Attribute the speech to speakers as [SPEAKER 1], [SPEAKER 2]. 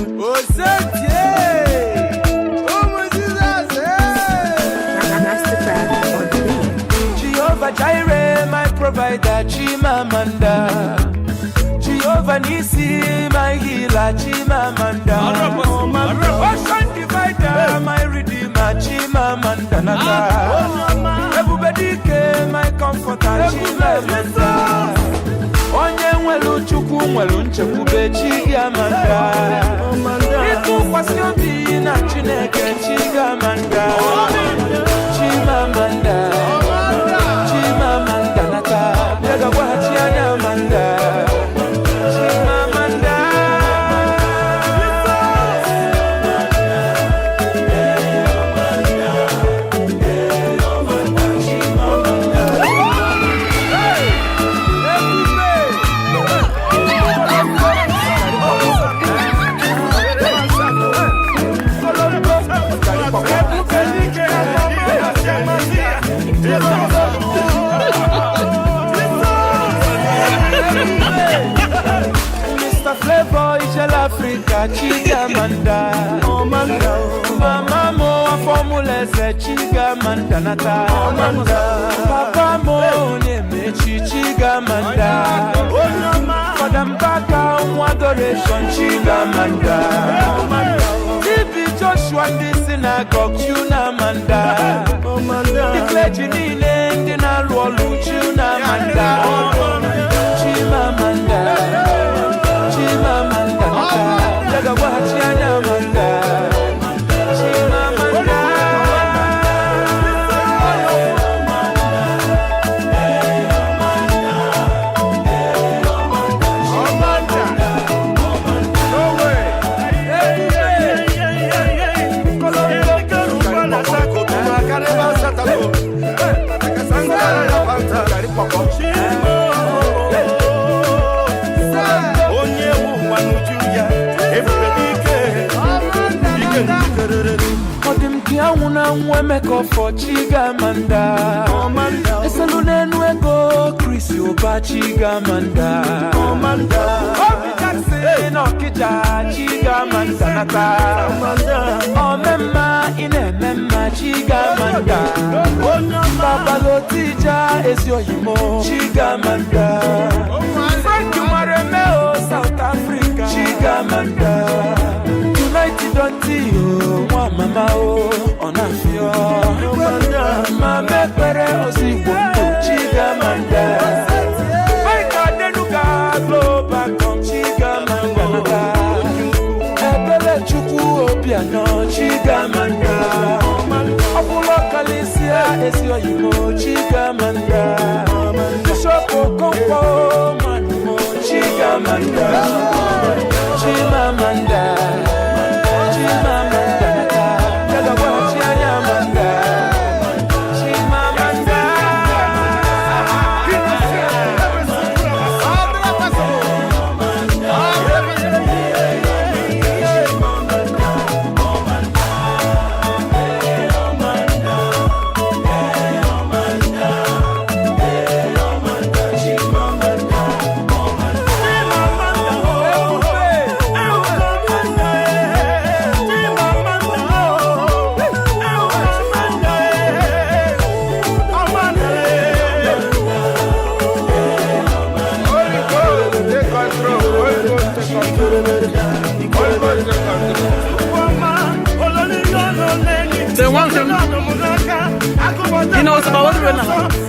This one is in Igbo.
[SPEAKER 1] Osetie! Ụmụ Jizọs!
[SPEAKER 2] Mastercraft on the beat.
[SPEAKER 1] Jehovah Jireh, my provider, Chimamanda. Jehovah Nisi, my healer, Chimamanda. Ocean divider, my redeemer, Chimamanda. Nata. Ebubedike, my comforter, Chimamanda. Onye nwelu Chukwu nwelu nchekwube chi ga-amanda. Ịtụkwasị obi na Chineke chi ga-amanda. Chimamanda. Chimamanda nata, bịa anya Amanda. Chimamanda. Mr. Flavor Ijele Africa Chigamanda. Mama mo formula eze Chigamanda nata. Papa mo onye mechi Chigamanda. Fada Mbaka nwa adoration Chigamanda. TB Joshua ndị synagogue Chunamanda. Ndị clergy niile ndị na-alụ ọlụ Chunamanda. Chimamanda. Chimamanda nata, bịa anya Amanda. Chimamanda.
[SPEAKER 3] Onye nwe ụwa n'uju ya, ebube n'ike ike nkerere.
[SPEAKER 1] Ọ dị m ka anwụ na anwụ Emeka ọfọ Chigamanda. Eselu n'enu ego Chris Ụba Chigamanda. Obi Jackson Ọkịja Chigamanda nata. Omemma ị na-eme mma Chigamanda. Babalotija ezi oyimo Chigamanda. Frank Maremeo South Africa Chigamanda. United Dọnti o nwa mama o ọ na-afịọ. Mama ekpere ozigbo ndụ Chigamanda. Mike Adenuga Global com Chigamanda nata. Ebele Chukwu Obianọ Chigamanda. Ọbụla ọkalịsịa ezi oyimo Chigamanda. Bishop Okonkwo Manumo Chigamanda. Chimamanda. Chimamanda nata, bịa anya Amanda. Chimamanda.
[SPEAKER 4] Holy Ghost, take control. Holy Ghost, take control. Holy Ghost, take control.
[SPEAKER 3] They want him.
[SPEAKER 5] You know, it's about what we're now.